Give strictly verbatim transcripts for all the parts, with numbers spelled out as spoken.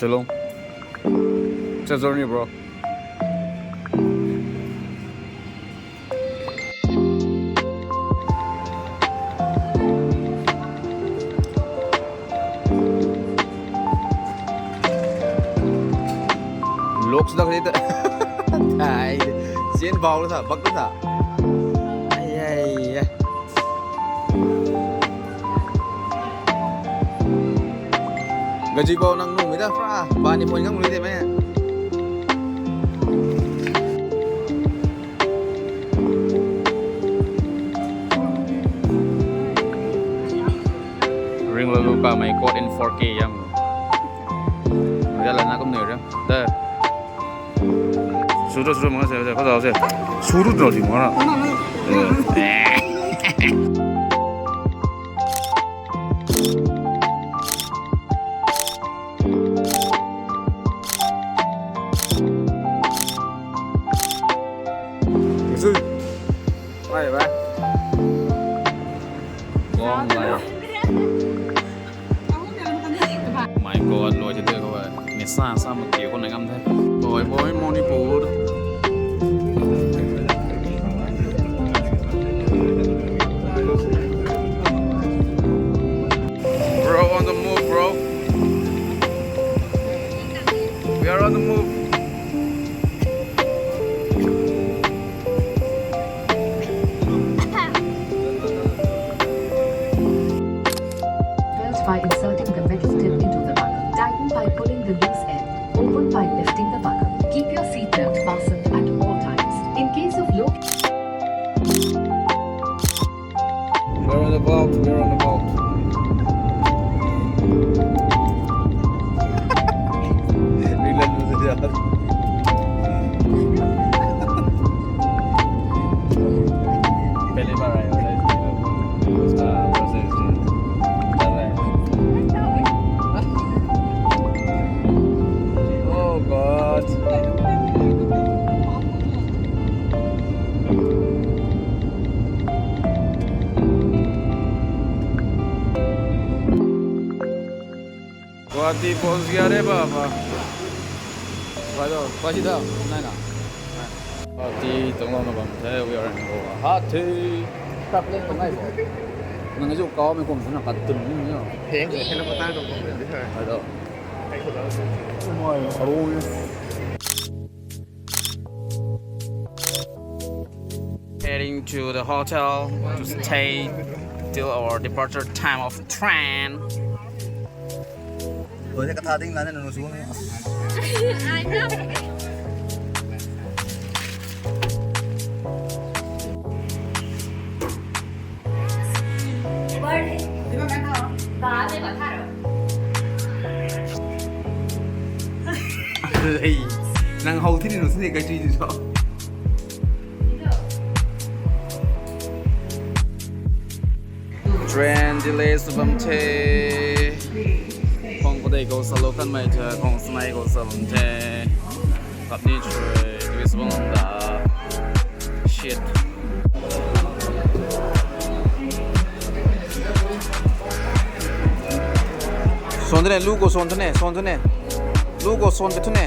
Hello. It's a journey, bro. Looks dak hei ta. Ai, zien bau ta, bak ta. Ai, ai, ai. Gaji bau nang numei ta, pra, bani point ngang lui de me. Ring la lu ka mai caught in four K yang. Ria la na kum nui ria. Da. Suru, suru, manga se, se, kau se. Suru dro di manga. Suru. Bye, bye. Long life. My God, loi the ko. Ni sa sa ma ki ko na ngam the. Boy, boy, Manipur. Bro, on the move, bro. We are on the move. Belt by inserting the metal tip into the buckle. Tighten by pulling the loose end. Open by lifting the buckle. Keep your seat belt fastened at all times. In case of low We're on the boat, we're on the boat. पहली बार आया हूँ, guys। उसका process कर रहा है। Oh God. Guwahati पहुंच गया रे बाबा। Guwahati tanglouna bam the, we are in Guwahati. Kap leng bam nai bo. Nang zu kau mei kum suna kat tun ni. Heng se hena pata dong bam de. Hai do. Hai ko da. Oi, aro ye. Heading to the hotel to stay till our departure time of train. Oi, ka tha ding la ne nang su ne. I know. Hey, nang how thi ni nung sini kai tui ni so. Train delay sw bam the. Khong padei khou salou kan mai the, khong sanei khou sa bam the. Kap ni chui, tui sw bam da. Shit. Son the ne, lu khou son the ne, son the ne. Lu khou son the ne.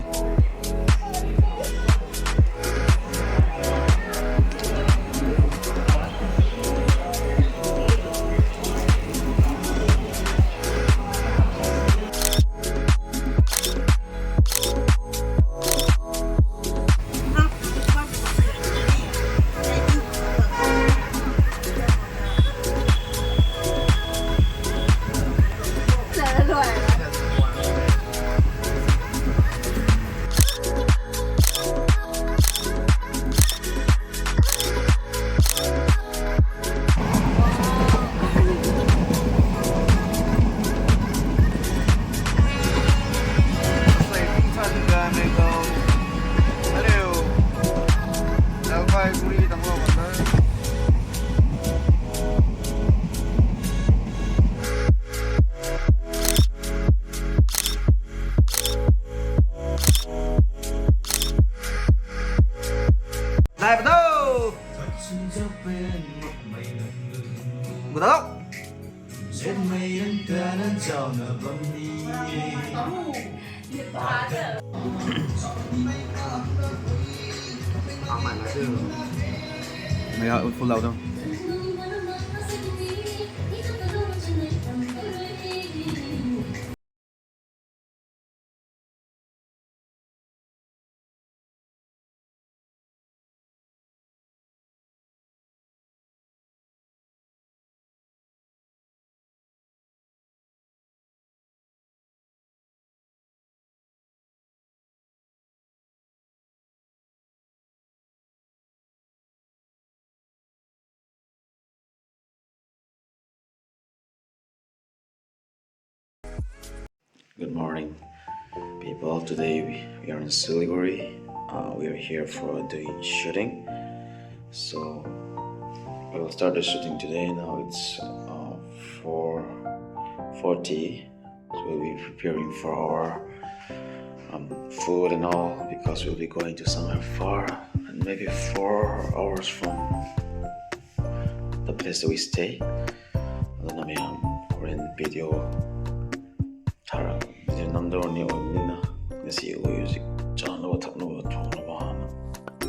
Live though. Gudok. Zet mei rang ta nan chau na bam ni. Mày ơi, full lầu đâu. Good morning, people. Today we, we are in Siliguri. Uh, we are here for doing shooting. So we will start the shooting today. Now it's uh, four forty. So we'll be preparing for our um, food and all because we'll be going to somewhere far and maybe four hours from the place that we stay. Then I mean, we're in video. Thara, video number ni on ni na. Ngasi lu music channel thak nu thong na ba na.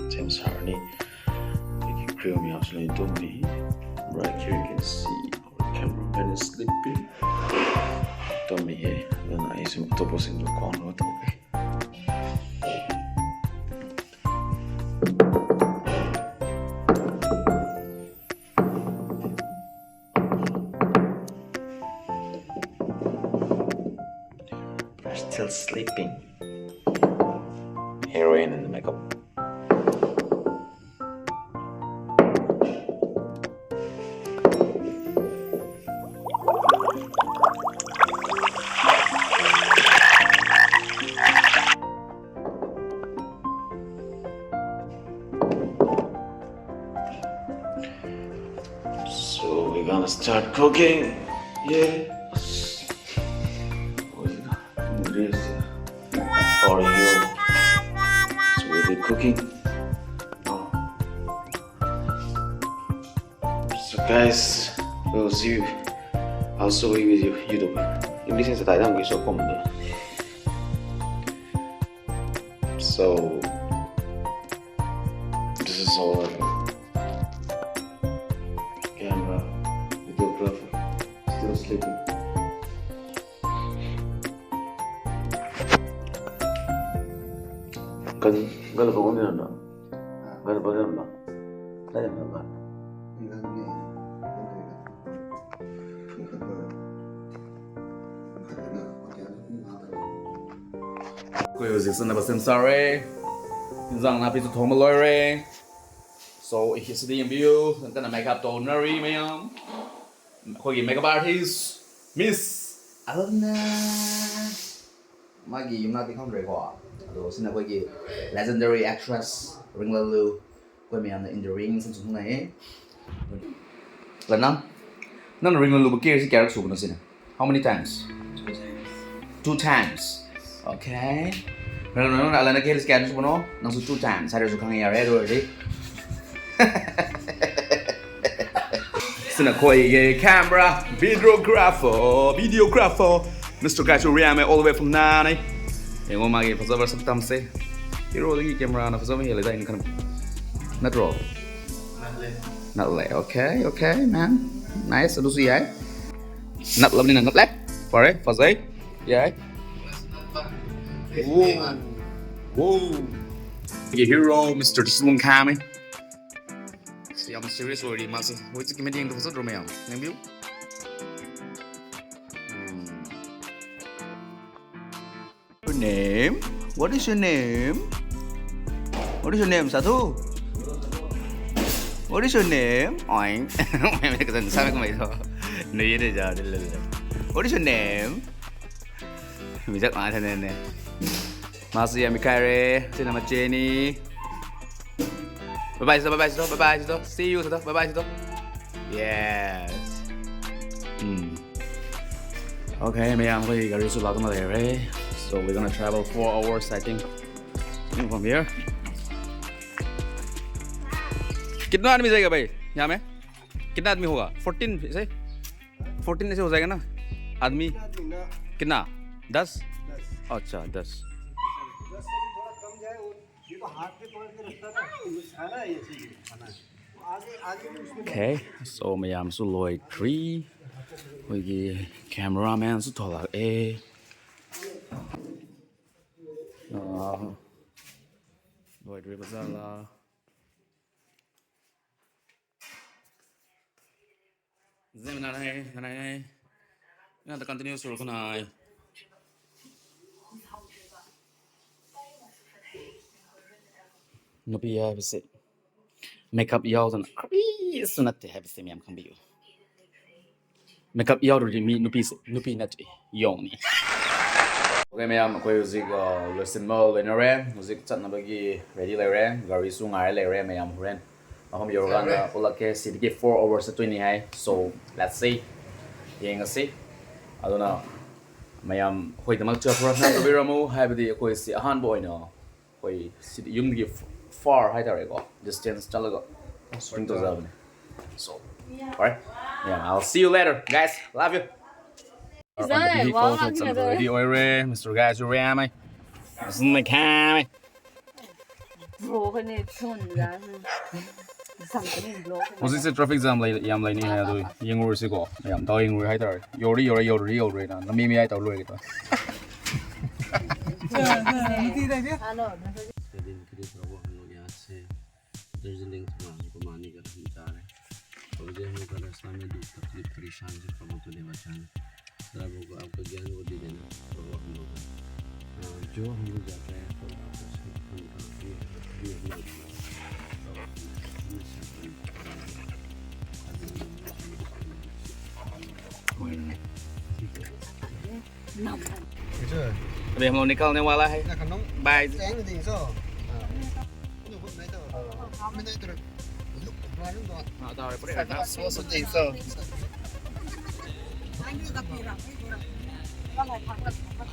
Same sarni. Crew mi actually don't be. Right here you can see our cameraman is sleeping. Don't be here. Then I assume octopus in the corner. They're still sleeping. Heroin in the makeup. So we're gonna start cooking. Yeah. This for you. So we'll be cooking. Oh. So guys, we'll see you. I'll show you with you YouTube. English is a title we so common. So this is all I have. Camera, videographer, still sleeping. Kan, kan apa kau ni na? Kan apa ni na? Kan apa? Koi huzik sana basen sare. Inzang na pi tu thoma loi re. So, if you see the view, I'm gonna make up to nari mayam. Koi makeup artist, Miss Alana. Magi yung na ti kham re ko. Ado sina koi legendary actress Ringlalu. Koi mayam na in the ring san sung na e. Lana, nang Ringlalu bakir si character su na sina. How many times? Two times. Two times. Okay. Nang nang nang Alana ke scan su no. Nang su two times. Hari su khang ya re do di. Sina koi ye camera, videographer, videographer, Mister Kai Surya me all the way from Nani. Yang ma ge phazaba sab tam se. Hero di camera na phazaba hele da in kan. Not wrong. Not le. Okay, okay, man. Nice. Adu su yai. Nat lam ni na nat le. Pare, phazai. Yai. Whoa. Whoa. Ye hero, Mister Tsulung Kami. Yam serious already, masi. Wait, kime ding tu sat rumai yam. Nang view. Hmm. Your name? What is your name? What is your name, Sadhu? What is your name? Oink. Mai mai ka san sa mai ka mai tho. Nui ye de ja de le le. What is your name? Mi jak ma tha ne ne. Masi yam kai re. Sina ma che ni. Bye bye, Sadhu. Bye bye, Sadhu. Bye bye, Sadhu. See you, Sadhu. Bye bye, Sadhu. Yes. Hmm. Okay, mayam koi gari su lak na le re. So we're gonna travel four hours, I think, from here. कितना आदमी जाएगा भाई यहाँ में? कितना आदमी होगा? Fourteen से? Fourteen ऐसे हो जाएगा ना आदमी? कितना? दस? अच्छा, दस। दस से भी थोड़ा कम जाए, वो, ये तो हाथ पे पकड़ के रखता था, उठाना है ये चीज़, उठाना है। आगे, आगे भी उसमें Okay, so mayam sw luai tri. Hui ki cameraman sw thola e. Ah, luai tri bazar la. Zem na nai, na nai nai. Na ta continue sw khou nai. Nupi hai bisi. Makeup yau tana. Kris na te hai bisi mayam khang biu. Makeup yau rui mi nupi se, nupi na te yong ni. Okay, mayam, akhoi huzik, uh, lesson mo lena re, huzik chatna bagi ready lai re, gari sw ngai lai re, mayam huren. Ahom yorgan na ulak ke city ki four hours twenty hai. So, let's see. Yeng asi. Aduna mayam hoi damak cha pura na tabi ramu hai badi akhoi si ahan boy no. Hoi city yum ki f-, far hai tare ko. Distance chala ko. Spring to zam. So, alright. Yeah, I'll see you later, guys. Love you. Is that it? Wow, ready oire, Mister Guys, you ram. Isn't the camera? Bro, kan ni chun da. Sam kan ni bro. Huzik se traffic jam lai, yam lai ni hai tu. Yeng ur si ko. Yam tau yeng ur hai tar. Yori, yori, yori, yori na. Nami mi hai tau lui kita. Hello. Din kri pro wo hanu ya se. Darjeeling thma ko mani ka ram ta re. Ko je hanu ka rasta mein duk taklif parishan se pro wo tu de bachan. Sir, वो आपका ज्ञान वो दे देना, तो वो हम लोग, अ, जो हम लोग जाते हैं, तो आपको सिर्फ हम, अ, हम, हम, हम, अभी हम लोग निकलने वाला है। Bye।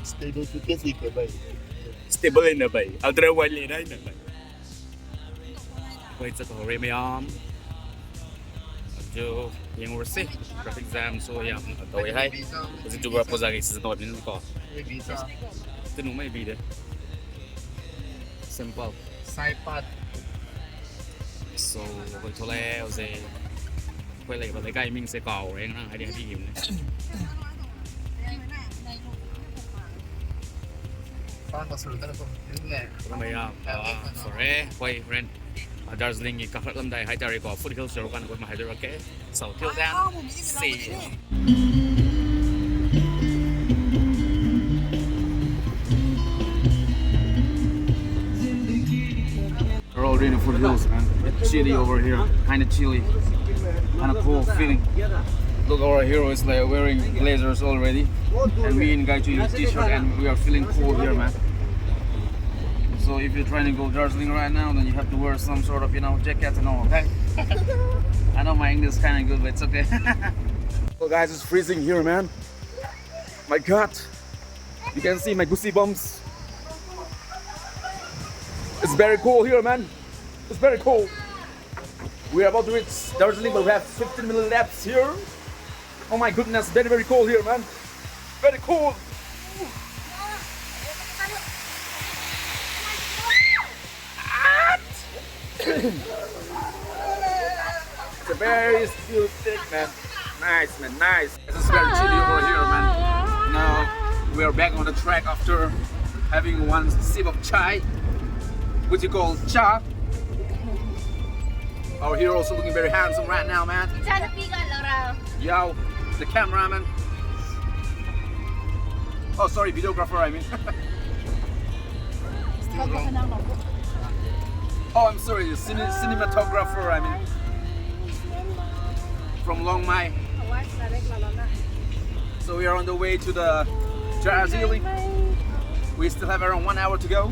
Stable footage ni khe bhai. Stable na bhai. Ultra wide le rahe na bhai. Wait, sa to re mayam. Jo, yeng ur si. Traffic jam so yam to hai. Kasi tu gua po jagi sa to ni ko. Tunu mai bi de. Simple. Saipat. So, hoi thole, hoi se. Hoi le, hoi le, kai ming se kau, reng rang, hai di, hai di, him ne. Pan masur ta ko, ne. Kau mai ya, ah, sorry, hoi, friend. Ah, Darjeeling ki kakhat lam dai, hai tari ko, foothills ro kan, ko ma hai di, okay. So, till then, see you. We're already in the foothills, man. It's chilly over here. Kinda chilly. Kinda cold feeling. Look, our hero is, like, wearing blazers already. And me and Guy Chu in t-shirt, and we are feeling cold here, man. So if you're trying to go Darjeeling right now, then you have to wear some sort of, you know, jacket and all, okay? I know my English is kinda good, but it's okay. So guys, it's freezing here, man. My God. You can see my goosey bumps. It's very cold here, man. It's very cold. We are about to reach Darjeeling, but we have fifteen minute laps here. Oh my goodness, very, very cold here, man. Very cold. It's a very still stick, man. Nice, man, nice. It's very chilly over here, man. Now we are back on the track after having one sip of chai, which you call cha. Our hero also looking very handsome right now, man. Yo, the cameraman. Oh, sorry, videographer, I mean. Still wrong. Oh, I'm sorry, cine-, cinematographer, I mean. From Longmai. So we are on the way to the Darjeeling. We still have around one hour to go.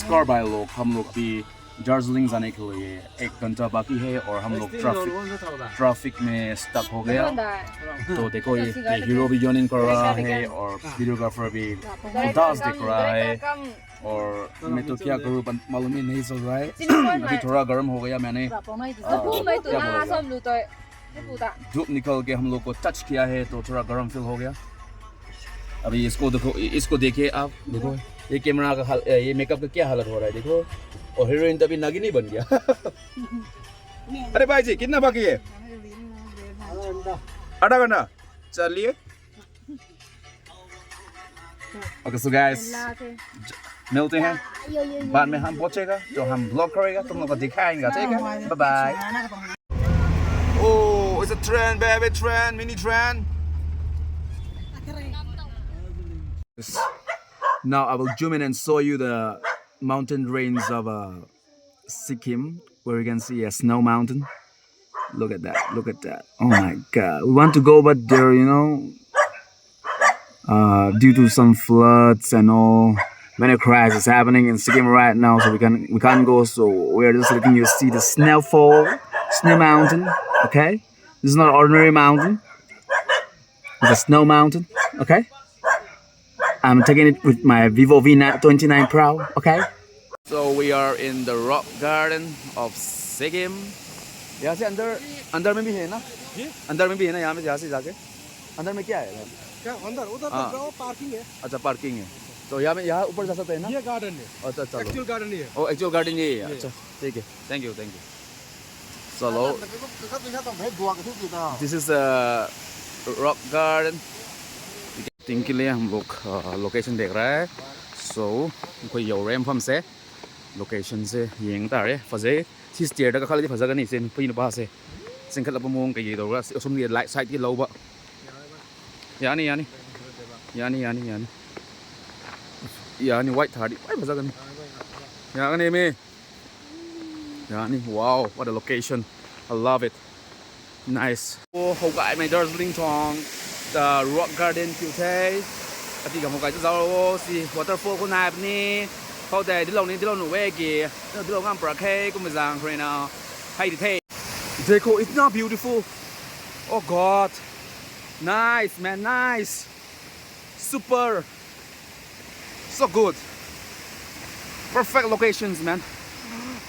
Car bhai log, हम लोग भी दार्जिलिंग जाने के लिए एक घंटा बाकी है और हम लोग ट्रैफिक ट्रैफिक में स्टक हो गया। तो देखो, ये हीरो भी यॉनिंग कर रहा है और वीडियोग्राफर भी उदास दिख रहा है। और मैं तो क्या करूँ, मालूम ही नहीं चल रहा है। अभी थोड़ा गर्म हो गया, मैंने क्या बोला, धूप निकल के हम लोग को टच किया है तो थोड़ा गर्म फील हो गया। अभी इसको देखो, इसको देखिए आप, देखो ये कैमरा का हाल, ये मेकअप का क्या हालत हो रहा है, देखो। और हीरोइन तो अभी नागिनी बन गया। अरे भाई जी, कितना बाकी है? आधा घंटा। चलिए। Okay, so guys, मिलते हैं बाद में, हम पहुंचेगा तो हम ब्लॉग करेगा, तुम लोग को दिखाएंगे, ठीक है? Bye bye. Oh, it's a train, baby, train, mini train. Now I will zoom in and show you the mountain range of uh, Sikkim, where you can see a snow mountain. Look at that, look at that. Oh my God. We want to go, but there, you know, uh, due to some floods and all, many crises happening in Sikkim right now, so we can we can't go. So we are just letting you see the snowfall, snow mountain. Okay, this is not ordinary mountain. It's a snow mountain. Okay, I'm taking it with my Vivo V twenty-nine Pro. Okay. So we are in the rock garden of Sikkim. यहाँ से अंदर, अंदर में भी है ना? जी? अंदर में भी है ना? यहाँ में, यहाँ से जाके अंदर में क्या है? क्या अंदर? उधर तो हाँ। पार्किंग है। अच्छा, पार्किंग है। तो यहाँ में, यहाँ ऊपर जा सकते हैं ना? ये गार्डन है। अच्छा, चलो। एक्चुअल गार्डन ही है। ओ, एक्चुअल गार्डन ये है। ये। अच्छा, ठीक है। Thank you, thank you. चलो। This is a rock garden. Tingkile हम लोग लोकेशन देख रहा है। So, ꯑꯩꯈꯣꯏ ꯌꯧꯔꯦ ꯃꯐꯝꯁꯦ꯫ ꯂꯣꯀꯦꯁꯟꯁꯦ ꯌꯦꯡ ꯇꯥꯔꯦ꯫ ꯐꯖꯩ꯫ ꯁꯤ ꯁ꯭ꯇꯦꯌꯔꯗ ꯀꯥꯈꯠꯂꯗꯤ ꯐꯖꯒꯅꯤ꯫ ꯁꯦ ꯅꯨꯄꯤ ꯅꯨꯄꯥꯁꯦ ꯆꯤꯡꯈꯠꯂꯛꯄ ꯃꯑꯣꯡ ꯀꯩꯀꯩ ꯇꯧꯔꯒ ꯑꯁꯣꯝꯒꯤ ꯂꯥꯏꯠ ꯁꯥꯏꯠꯀꯤ ꯂꯧꯕ꯫ ꯌꯥꯅꯤ, ꯌꯥꯅꯤ꯫ ꯌꯥꯅꯤ, ꯌꯥꯅꯤ, ꯌꯥꯅꯤ꯫ ꯌꯥꯅꯤ, ꯋꯥꯏꯠ ꯊꯥꯔꯗꯤ ꯈ꯭ꯋꯥꯏ ꯐꯖꯒꯅꯤ꯫ ꯌꯥꯒꯅꯤ ꯃꯤ꯫ ꯌꯥꯅꯤ꯫ Wow, what a location. I love it. Nice. Oh, hougaymei Darjeeling tuang the rock garden kiu the. Ati kam hougai ta zauc o, si waterfall khou nai puni. Khou tei dilou ni, dilou nu e ki. Dilou ngam pra khe, kum zang khou rui na. Hei di the. देखो, इतना beautiful. Oh God. Nice, man, nice. Super. So good. Perfect locations, man.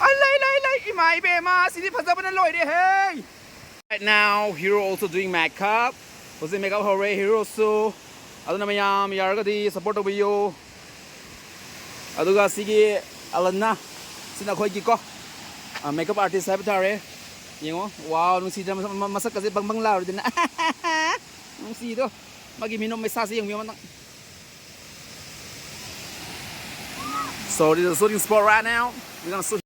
Ai, lai, lai, lai. Imai be ma, sini phazabana loi de, hey. Right now, Hero also doing makeup. Hozai makeup hou re, Hero su. Aduna mayam, yar ka di support to biyo. Aduga sigi Alana. Sina khoi ki ko. Ah, makeup artist hai bata re. Yengo. Wow, nung si jam masak kasi bang bang la re din. Nung si do. Magi minum mei sa si yung miyong matang. So this is a shooting spot right now. We're gonna shoot.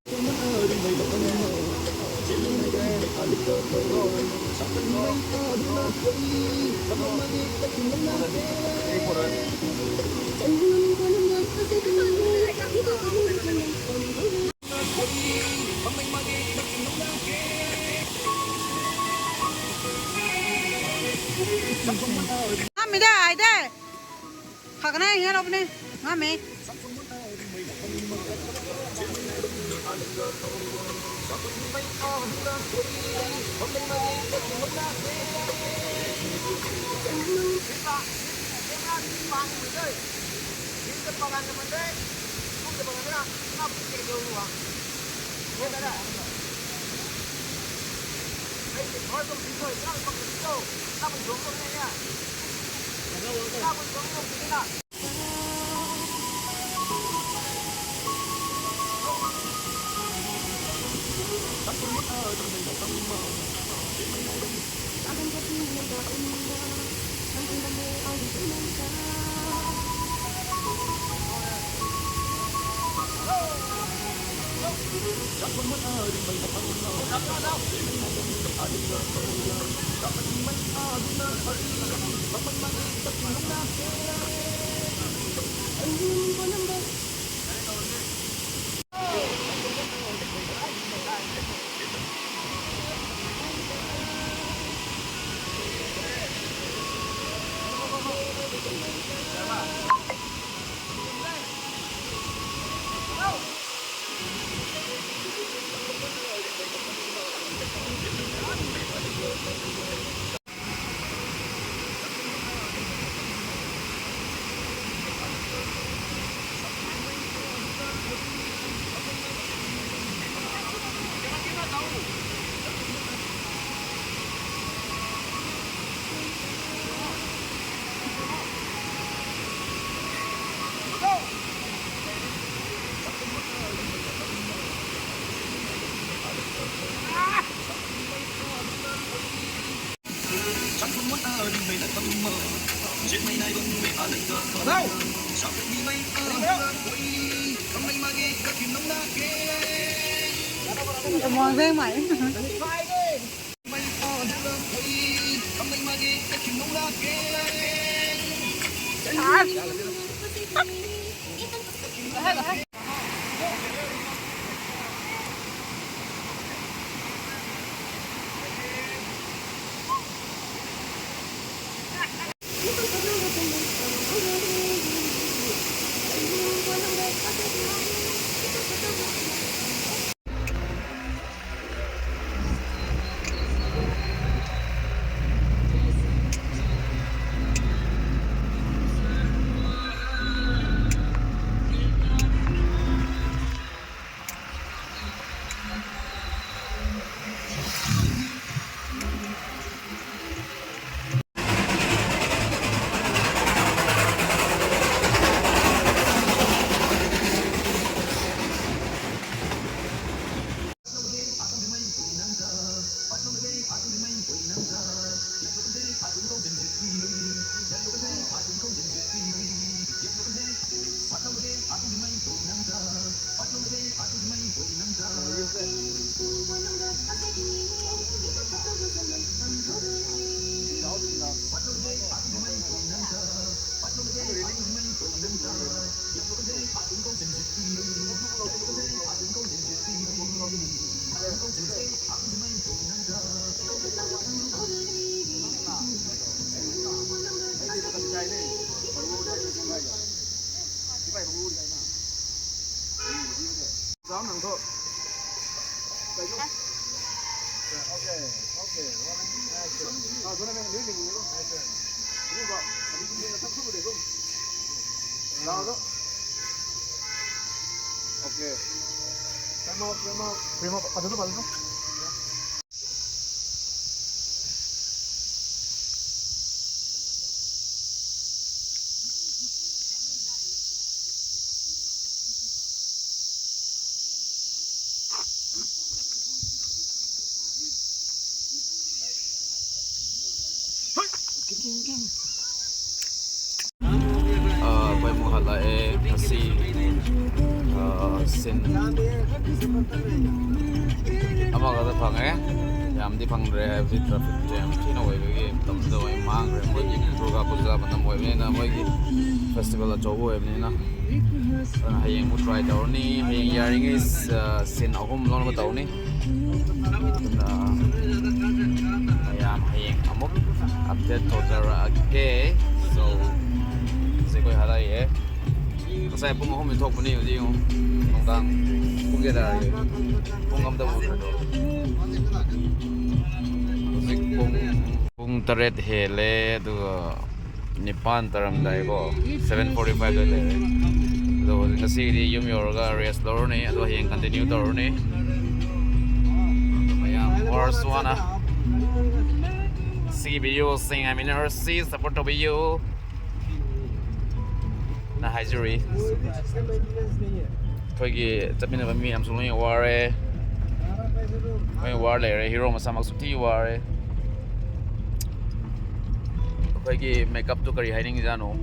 Ngam mei de, ai de. Kha kanei hian rou puni. Ngam mei. Come on, very much. Okay. Time out, time out. Time out. Patha tu, patha tu. Ah, pui mung khat la e, asi, ah, sin ama kata phang e, yam di phang re, hei traffic jam thina hui bagi, tam da hui mang re, moi ki Durga Puja matam hui bagi na, moi ki festival achou hui bagi na. Hayeng mu try tow ni, hayeng yaring is, uh, sin ahum lon ma tow ni. Tuna, mayam hayeng amuk update tow tara ake. So, zikoi halai e. Kasai pung ahum ni thok puni uji yung. Nungdang pung keda ye. Pung kam ta bu. Zik pung, pung taret he le, tu nipan taram dai ko, seven forty-five le. Ado ngasi di yum yor ga rest lou ni, ado hayeng continue tow ni. Mayam, worst one ah. Si video sing, I mean, R C support to be you. Na hai juri. Khoi ki chatmei na mi am sung lung war e. Khoi war le re, hero masa mak suk ti war e. Khoi ki makeup tu kari hai ning jano.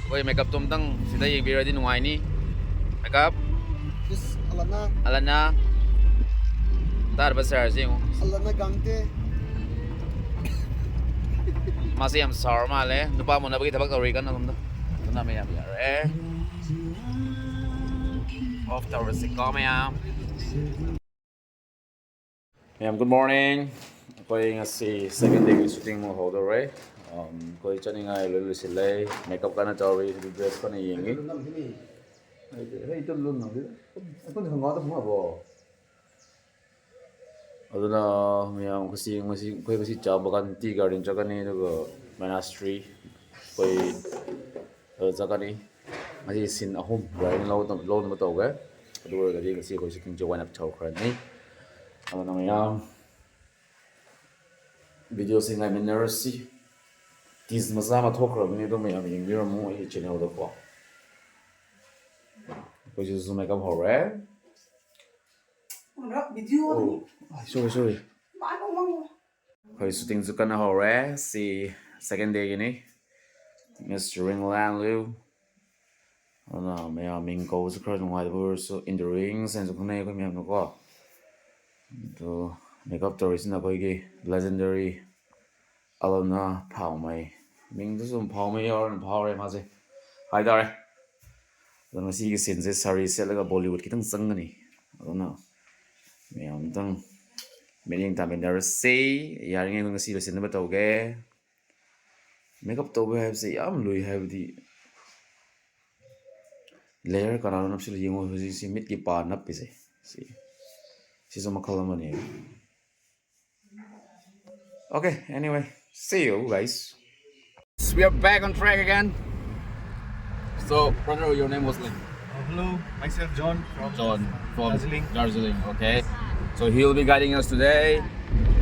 Khoi makeup tum tang sida yeng bira di nungai ni. Makeup. Is Alana. Alana. Dar ba sar si. Alana Gangte. Masi am sar ma le. Nupa mo na bagi tabak tau ri kan na tum da. Tuna mayam yar e. Off tower si ko mayam. Mayam, good morning. Khoi ngasi second day ki shooting mo ho do re. Um, khoi chani ngai lui lui si le. Makeup kana tau ri, dress kana yeng e. Hey, tu lun na. Aku ni ngau ta phung abo. Aduna, mayam, kasi, kasi, khoi kasi cha bagan tea garden cha kani, aduga monastery, khoi, uh, cha kani, ngasi sin ahum, garden lou, lou na matow ge. Aduga gadi ngasi khoi shooting cha wine up chau kharani. Aduna mayam, video si ngai minersi. Tis masa ma thok kharani, tu mayam yeng bira mu, hei channel da ko. Khoi si makeup ho re. Video. Oh, ai, sorry, sorry. Mano, mano. Khoi shooting chu kana how re, si second day ki ni. Mister Ringlan Liu. Ana, maya ming kou chu khra nungai bu so in the ring sen chu khang nei khoi miyam nu ko. Tu makeup tourist na khoi ki legendary Alana Phaomei. Ming tu sum Phaomei or Phao re ma se. Hai da re. Alana si ki sin se sari set laga Bollywood ki tang sang ni. Alana. Miyam tang. Meeting time in there se. Yaring ngai si lo sin ba tau ge. Makeup tau be hai se yam lui hai di. Layer kana nap si lo yingo si mit ki pa nap pi se. Si. Si so makhala mani. Okay, anyway, see you guys. We are back on track again. So, brother, your name was like? Uh, hello, myself John from John from Darjeeling. Darjeeling, okay. So he'll be guiding us today,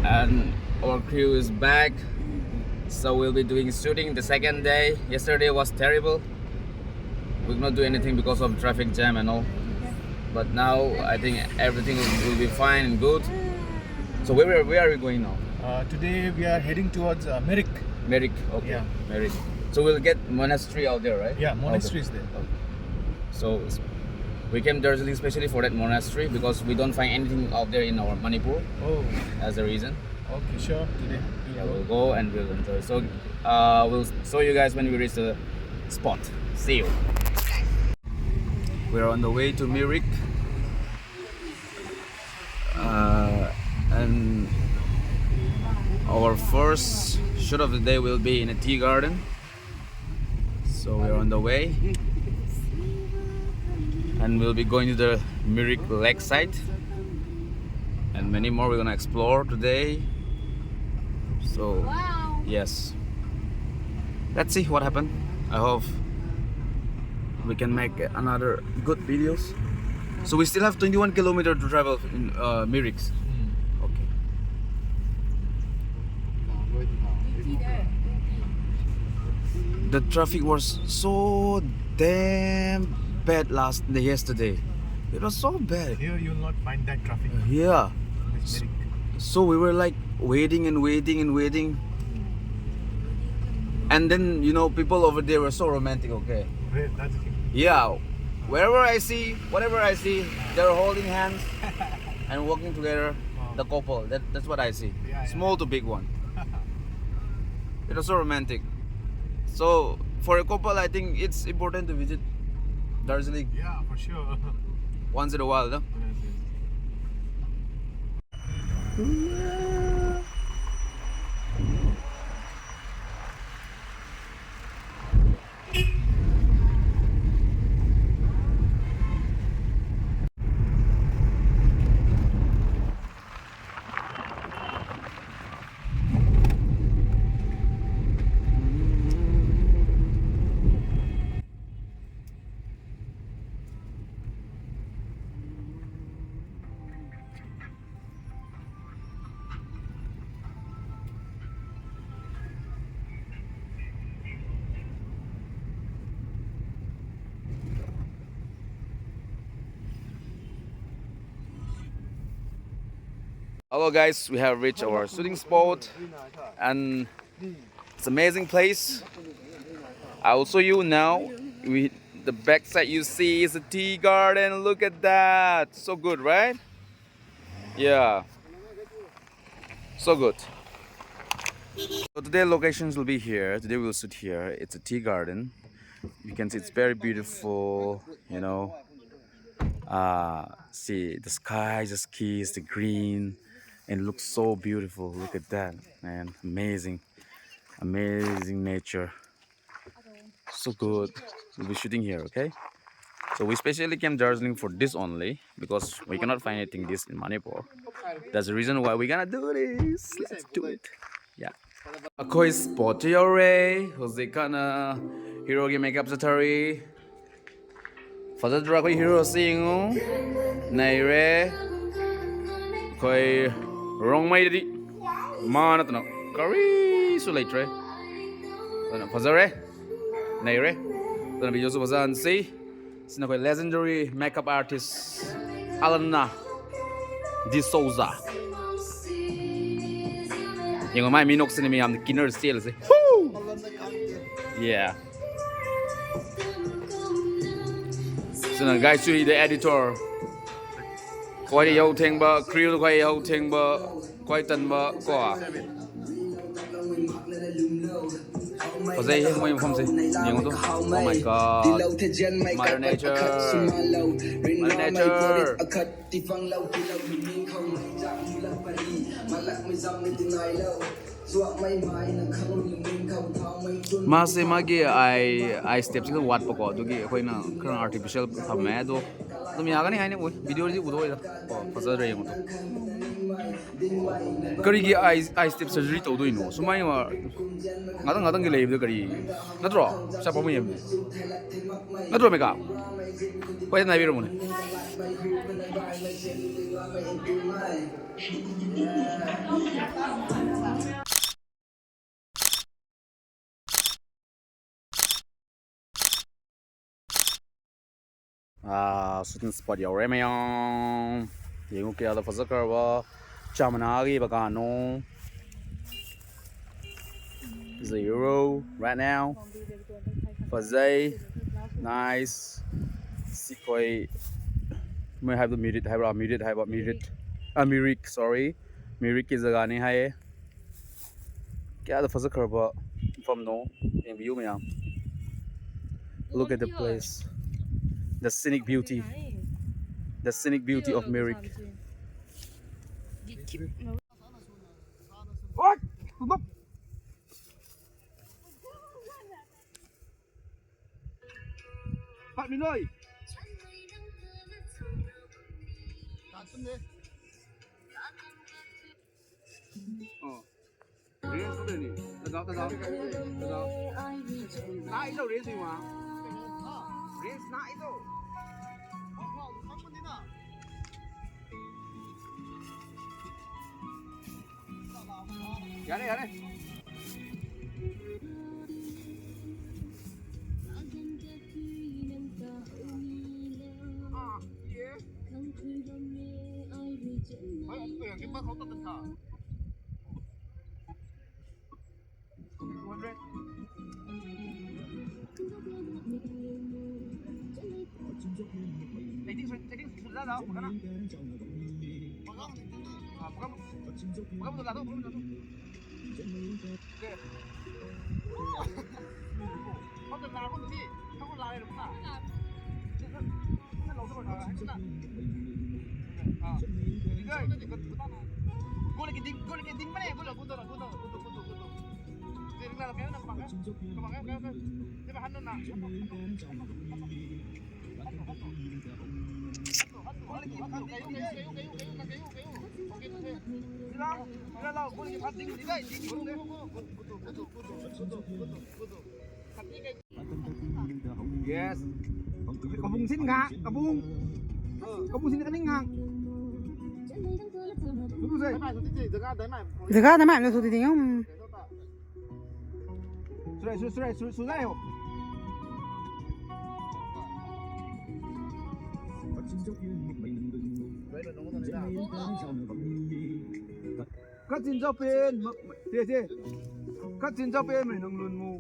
and our crew is back. So we'll be doing shooting the second day. Yesterday was terrible. We could not do anything because of traffic jam and all. But now I think everything will, will be fine and good. So where, where, where are we going now? Uh, today we are heading towards uh, Mirik. Mirik, okay. Yeah. Mirik. So we'll get monastery out there, right? Yeah, Okay. Monastery is there. So s- we came Darjeeling especially for that monastery because we don't find anything out there in our Manipur. Oh, That's the reason. Okay, sure. Today Yeah, we'll go and we'll enjoy. So uh, we'll show you guys when we reach the spot. See you. We're on the way to Mirik. Uh, and our first shoot of the day will be in a tea garden. So we're on the way. And we'll be going to the Mirik lakeside. And many more we're gonna explore today. So, Wow. Yes. Let's see what happened. I hope we can make another good videos. So we still have twenty-one kilometer to travel in uh, Mirik. Okay. The traffic was so damn bad last yesterday. It was so bad. Here you will not find that traffic. Yeah. It's very So we were like waiting and waiting and waiting. And then, you know, people over there were so romantic, okay? Great, that's it. Yeah. Wherever I see, whatever I see, they're holding hands and walking together, Wow. The couple. That, that's what I see. Yeah, yeah. Small to big one. It was so romantic. So for a couple, I think it's important to visit Darjeeling Yeah, for sure. Once in a while, no? Yes, yes. Hello guys, we have reached our shooting spot and it's amazing place. I will show you now. We, the backside you see is a tea garden. Look at that. So good, right? Yeah. So good. So today locations will be here. Today we'll shoot here. It's a tea garden. You can see it's very beautiful, you know. Uh, see the sky just kiss the green and looks so beautiful. Look at that, man. Amazing. Amazing nature. So good. We'll be shooting here, okay? So we specially came Darjeeling for this only because we cannot find anything this in Manipur. That's the reason why we're gonna do this. Let's do it. Yeah. Akhoi spot yau re, hozikana hero ki makeup sa thari. Fazadra khoi hero sing o. Nei re. Khoi rong mai di. Mana tano. Kari su lei tre. Tano fazare. Nei re. Tano video su fazan si. Sina khoi legendary makeup artist Alana D'Souza. Yeng mai mi nok sini mi yam kinner style se. Yeah. Sina guys, sui the editor. Koi yau theng ba, crew koi yau theng ba, koi tan ba, ko. Pazai heng mai pham se. Yeng tu. Oh my God. Mother Nature. Mother Nature. Masi magi ai ai step si wat pako tu ki khoi na khang artificial tham e do. Tum ya kani hai ni ui video ji u do da. Ko pazai re yeng tu. Kari ki ai ai step surgery tou do ino. Sumai ma ngatang ngatang ki lei do kari. Natro? Sa pamu yem. Natro meka. Koi nai bi ro mo ne. Ah, shooting spot yau re mayang. Yeng kya la fazakar ba. Chamana gi ba kano. Zero right now. Fazai. Nice. Sikoi. May have the mirit hai ba, mirit hai ba, mirit. Ah, mirik, sorry. Mirik ki jaga ni hai. Kya da fazakar ba pham no, yeng view mayang. Look at the place. The scenic beauty. The scenic beauty of Mirik. Oi! Tutup! Pat mi noi! Tat tum de. Oh. Range ko ni. Tagaw, tagaw. Tagaw. Nai zo range ni wa. Range nai zo. Yare, yare. Ah, yeah. Hei, atu yang kimba khou ta ta tha. Two hundred. Eighteen, eighteen, sudah dah, bukan ah. Pegang, pegang, pegang tu lah tu, pegang tu. Yes. Kabung sin nga, kabung. Kabung sin kaning nga. Jaga dai mai na thu di ding. Surai, surai, surai, surai, surai ho. Kachin zau pen, te te. Kachin zau pen mei nang lun mu.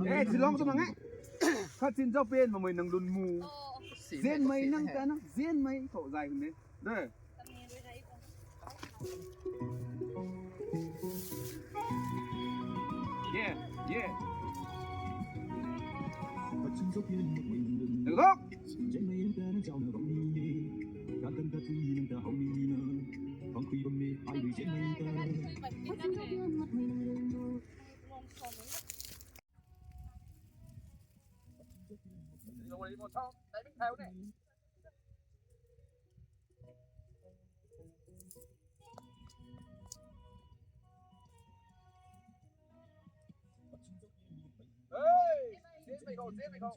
Eh, silong tu mang eh. Kachin zau pen mei nang lun mu. Zen mei nang ta na, zen mei tho zai hun de. De. Yeah, yeah. Hello. Hey, same we go, same we go.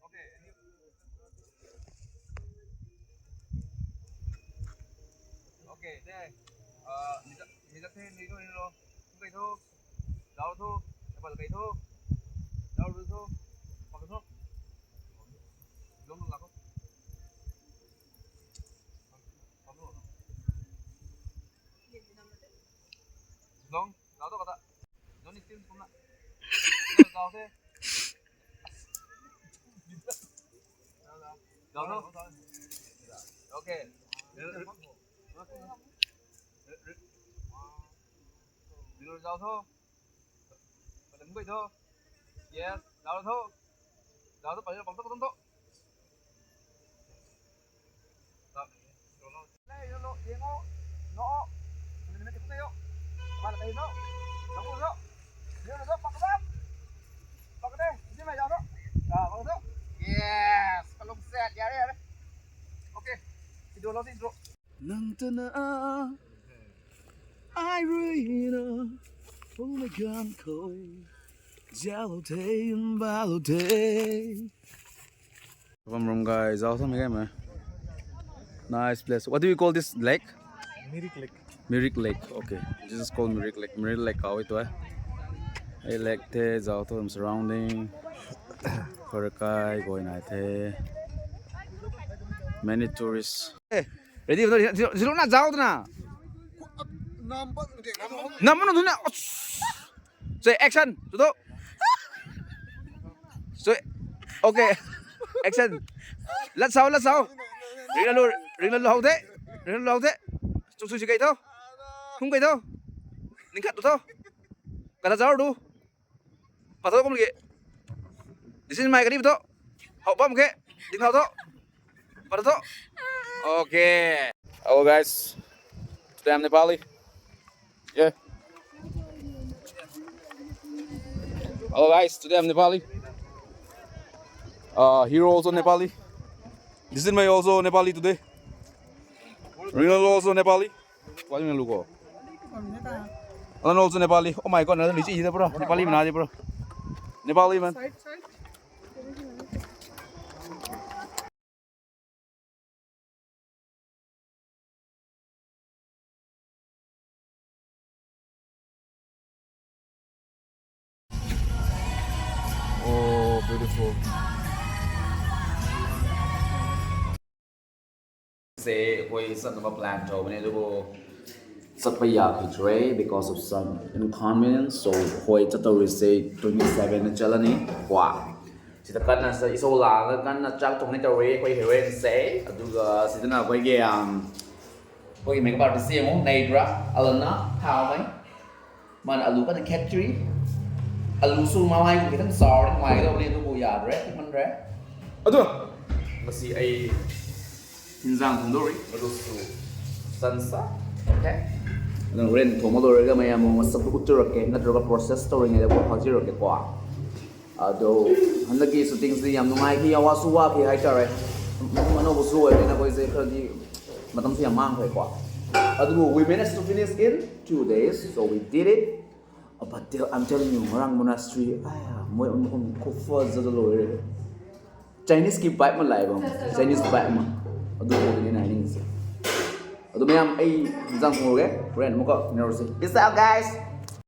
Okay, and you. Okay, there. Uh, mita, mita the, mita ni lo. Kung kai tho. Dao tho. Apal kai tho. Dao lu tho. Pak tho. Long long lak tho. Pak tho. Long, dao tho kata. Don't need to come na. Dao the. Dao tho. Okay. Dao tho. Yes. Dao tho. Dao tho, pali bang tho, tho, tho. Yes, kalung set, yare, yare. Okay. Video lo, intro. Nang tana ai ruina, pumei gan khou, zalo te, balo te. From room guys, also me game. Nice place. What do we call this lake? Mirik Lake. Mirik Lake. Okay. This is called Mirik Lake. Mirik Lake kau itu eh. Ei lake the, zao thu surrounding. Karakai goi nai the. Many tourists. Hey, ready? Ziluna zao tu na. Nampa tu na. Say action. Tu tu. So, okay. Action. Let's go, let's go. Ring lalu, ring lalu hau the. Ring lalu hau the. Chu chu si kai tho. Hung kai tho. Ning khat tu tho. Kata zau du. Patho kum ke. This is my kadi patho. Hau bam ke. Ding hau tho. Patho. Okay. Hello guys. Today I'm Nepali. Yeah. Hello guys, today I'm Nepali. Uh, hero also Nepali. This is my also Nepali today. Rinal also Nepali. Nepali na luko. Alan also Nepali. Oh my God, na lichi ida bro. Nepali mana di bro. Nepali man. Oh, beautiful. Se, hoi satna plan tho bane, adubu satpa ya khe tre because of some inconvenience. So hoi chat tau ri se twenty seven na chalani kwa. Sita kanna sa iso la kanna chak thong ni tau re, koi heroin se. Aduga sita na koi ge, um, koi makeup artist se mo, Naidra, Alana, Thao mai. Man alu kanna khat tri. Alu su ma mai khe tan sar ni mai do ni du ya re, man re. Adu. Masi ai hinzang thong do ri, madu su sansa. Okay. Adu ren thong ma do re ga mai amo masa ku tur ke, na tur ka process to ri ngai da ko hajir ke kwa. Ado, handaki shooting si yam nungai ki awa suwa ki hai tare. Mano bu suwa na koi se kadi matam si yam mang khai kwa. Ado, we managed to finish in two days, so we did it. Uh, but tell, I'm telling you, Marang Monastery, aya, moi um um kufa zada lo re. Chinese ki vibe ma lai bang, Chinese vibe ma. Ado ko ni nai ning se. Ado mayam ai zang ko ge, friend mo ko nero se. Peace out, guys.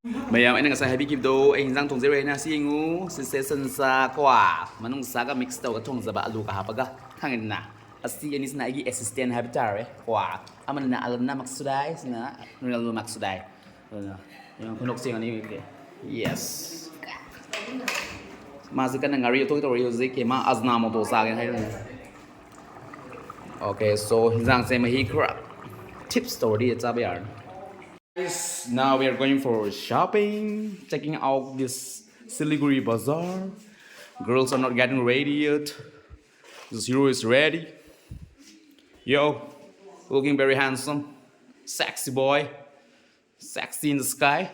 Mayam, aina kasai habi kip do, ei hinzang thung zirei na si ngu, si se san sa kwa, manung sa ka mix tau ka thung zaba alu ka hapa ga, khang na. Asi ani sina agi assistant habi tare, kwa. Aman na alam na maksudai, sina nunal lu maksudai. Yang kunok sing ani ke. Yes. Masi ka na ngari to to ri ke ma azna mo to sa ke hai. Okay, so hinzang se mahi kra tips to di cha bayar. Guys, now we are going for shopping, checking out this Siliguri Bazaar. Girls are not getting ready yet. This hero is ready. Yo, looking very handsome, sexy boy, sexy in the sky.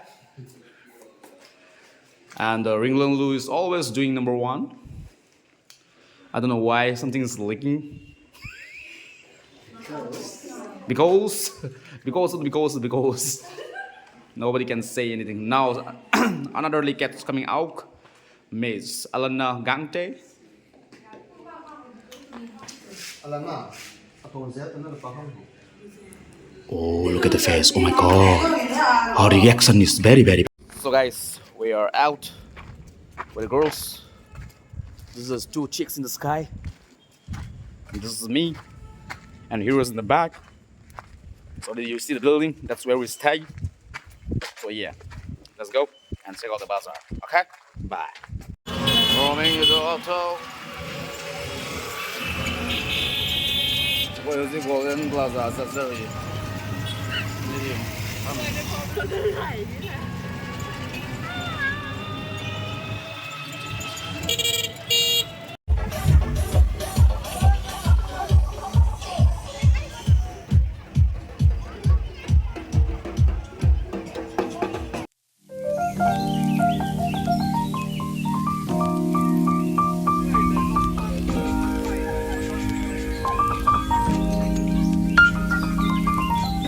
And uh, Ringlun Lu is always doing number one. I don't know why something is leaking. Because, because, because, because nobody can say anything. Now, another leak is coming out. Miss Alana Gangte. Alana, aton zet na pa hang. Oh, look at the face. Oh my God. Her reaction is very, very. So guys, we are out with the girls. This is two chicks in the sky. And this is me. And heroes in the back. So you see the building, that's where we stay. So yeah, let's go and check out the bazaar. Okay? Bye. Roaming with the auto. What is it, Golden Plaza, Saseri?